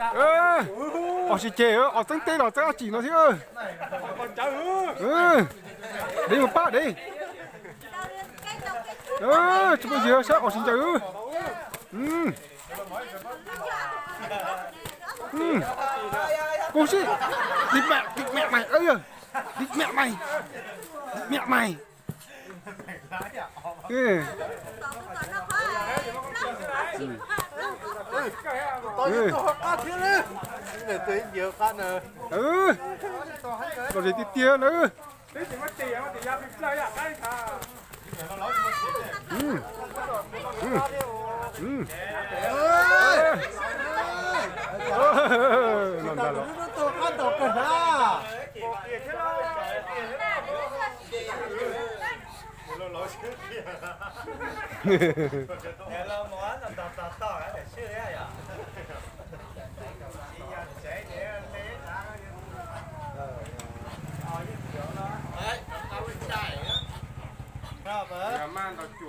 Os, sib ceg, os, txeeb teb los txeeb dab tsi no thiab. Dev mus pab dev. Tsis muaj yig saib os sib ncaws. Kub sib, dim mem, dim mem mais, dim mem mais, dim mem mais. Los tiag tiag na.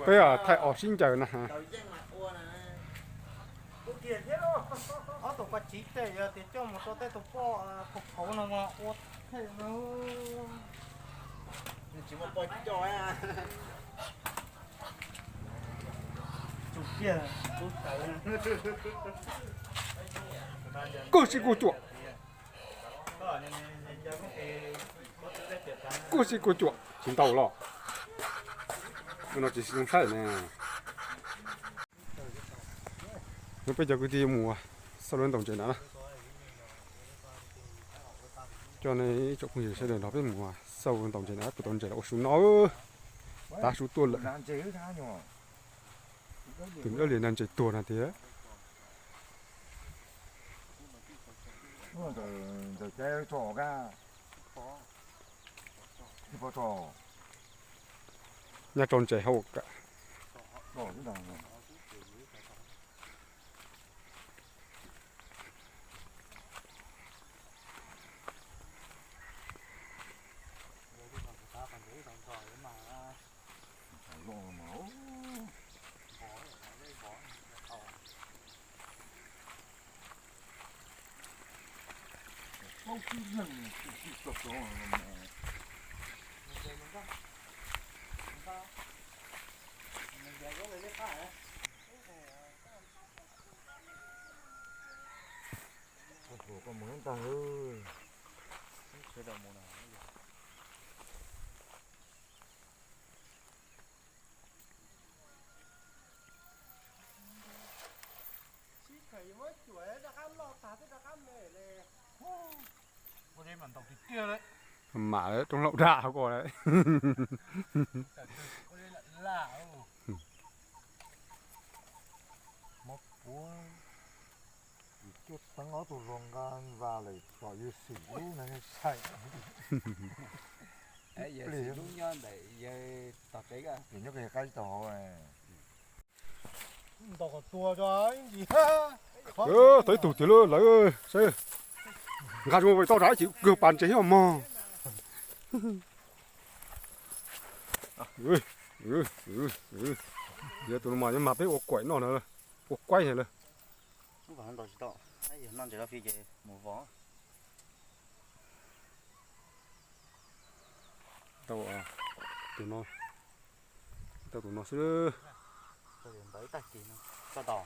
Peb thaij os sib ncaws na. Ob tug koj tsiv tej yog tias coj mus rau tej tus poj khauv khauv no ua tej no. Tsis muaj poj coj. Kub sib kub cuam. Kub sib kub cuam tsis ntau los. No tsis zoo saib ne. Peb cov kwv tij mus xauj lub ntaus ntses na. Coj nej ib tsoom phooj ywg sawv daws nrog peb mus xauj ntaus ntses na, puas tau ntses los ua su no. Tav su tuaj lawm. Tus dawb lias nag ntses tuag na tiag. Nyaj rau ntses hauv kawm. Koj mus ntag. Mam lawv roob laum daj hauv ko lawm. Mob puav, yus cuaj teev ob tug hluas nqa vas lawm tom yus xim lub na sai. Yawg xim lub nyob ntawm yawg tog tsev, yawg nyob koj yawg qab tog hauv. Tau ib tug tiag lawm, saib, nqa zoo toj rau ib chim kawg pas ntses thiab mog. Yog tus no mas yuav mag peb ua kuaim noj na, ua kuaib na lawm. Noj ntses loj fi ces mus vov. Tau tus no, tau tus no xwb. Ntawd ib tag kis no, koj tau.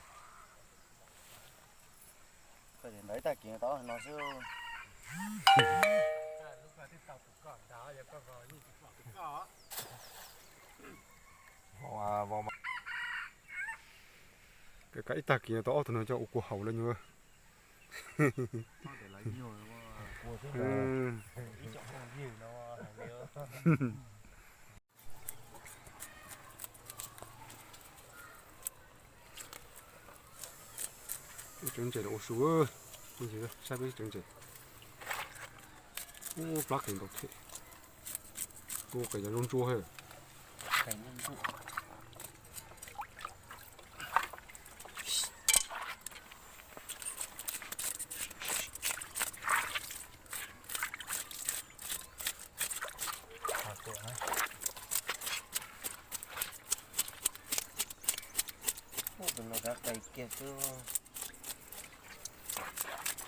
Ntawd ib tag kis no tau no xwb. Kav ib tag kis no tau ob tug no coj ua kua haus lawm nyuag. Ib tsev ntses los ua su, saib peb tsev ntses. Ub, plab qis ntau thiab. Ub, qis cov ntsuab ntsuab thiab. Tus no kav qis kiag xwb.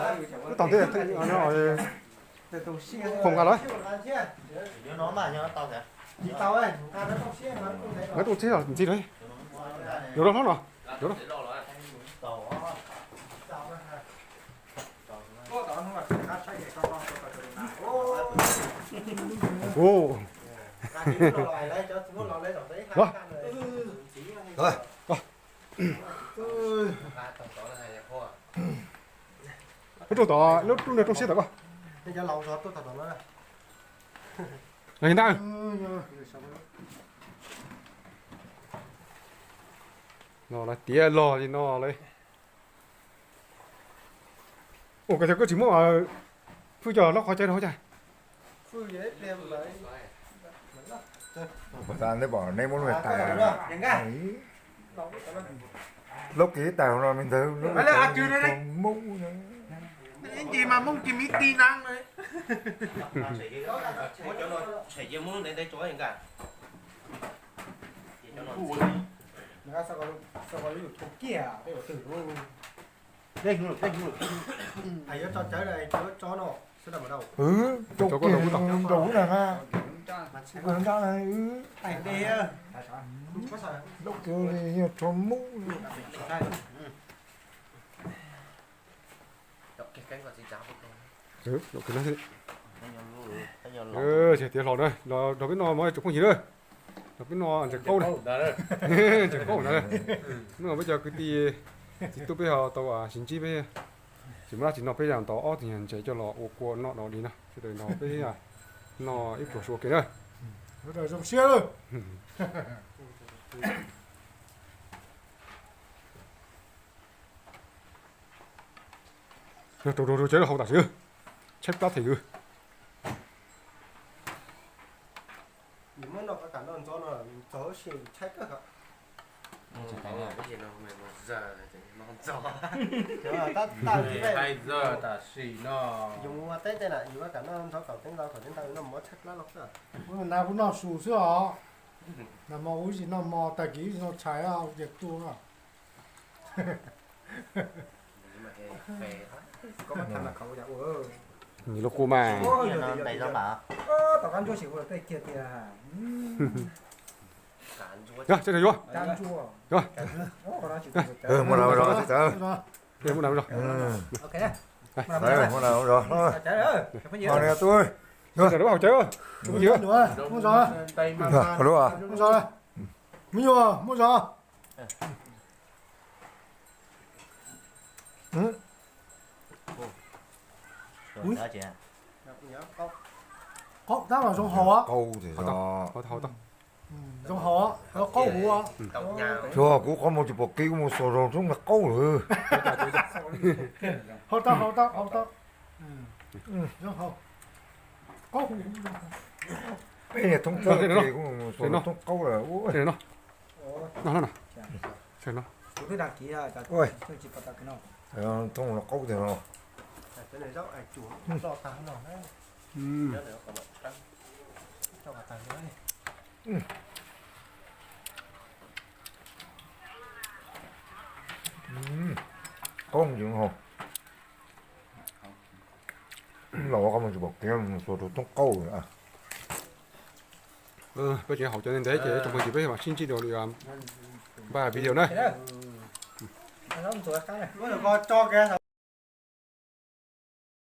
Lub tog ntej, khoom nqa los. Nqa rooj txhib los ntxiv los. Yuav rau hlob no. Yuav rau. Los. Lub rooj tod, lub rooj siab tom koj. Los ntag. No lawv tiav log li no lawm. Ua, koj cov koj tsis muab hwj coj hlob qhov cai rau hauv cas? Ua tas neb pom neb muab lub tais, lub kiv tais hauv no me ntxawg, lub tais muub no. Ib ncig mas Hmoob ci miv ti na. Muab cov no tshem cia muab lub ntev ntev tso nka. Dej hwv, dej hwv. Yuav tso cawv, yuav tso no. Rau koj rau na. Kuv nrab na. Rau kiag li yog tshuav Hmoob. Ces tiav hlo na, los nrog peb no mas tsoom phooj ywg na. Los peb no ntses qaub na. Ntses qaub ntag. Hnub no peb cov kwv tij txiv tub peb ho tau sib ntsib peb, tsis muaj dab tsi no peb yog ntaus ob tug ntses coj los ua kua noj no li na. Sawv daws nrog peb noj ib pluag su ua ke na. Zoo siab lawm. Rau rau rau, ces haus tam sim, tshaib plab them. Muab noj, kam noj ntxov no, ntxov si tshaib kawg. Hais zaj tam sim no. Yus ua teb tej na, yus kam noj ntxov kaum teev ntau kaum teev ntau no muab tshaib plab los xwb. Kuv na kuv noj su xwb os. Nag hmo kuv tsis noj hmo, tag kis tsis noj tshais, ces tuag. Nws lub qub mas. Tom qab ntsuab sim ua tej kiag tiag. Yog, sawv daws yuav. Yog. Muab na, muab zov. Muab na, muab zov. Muab na, muab zov. Sawv daws haus cawv. Muab zov. Me nyuam, muab zov. Qaub tab mas zoo haus. Qaub, zoo haus, qaub huv. Tsuas kuv qhov muag tsis pom kev, kuv mus xuas zog roob nqa qaub lawm. Haus tau, haus tau, haus tau. Zoo haus. Qaub huv, zoo haus. Peb niag thoob plaub ces kuv mus xuas roob qaub lawm. Thoob qaub tiag no. Qaub mus tsis haus. Los qhov muag tsis pom kev, mus xuas rau thoob qaub lawm. Peb tseem haus cov ntev ntev ces tsoom phooj ywg peb mam sib ntsib dua lwm npaj video na.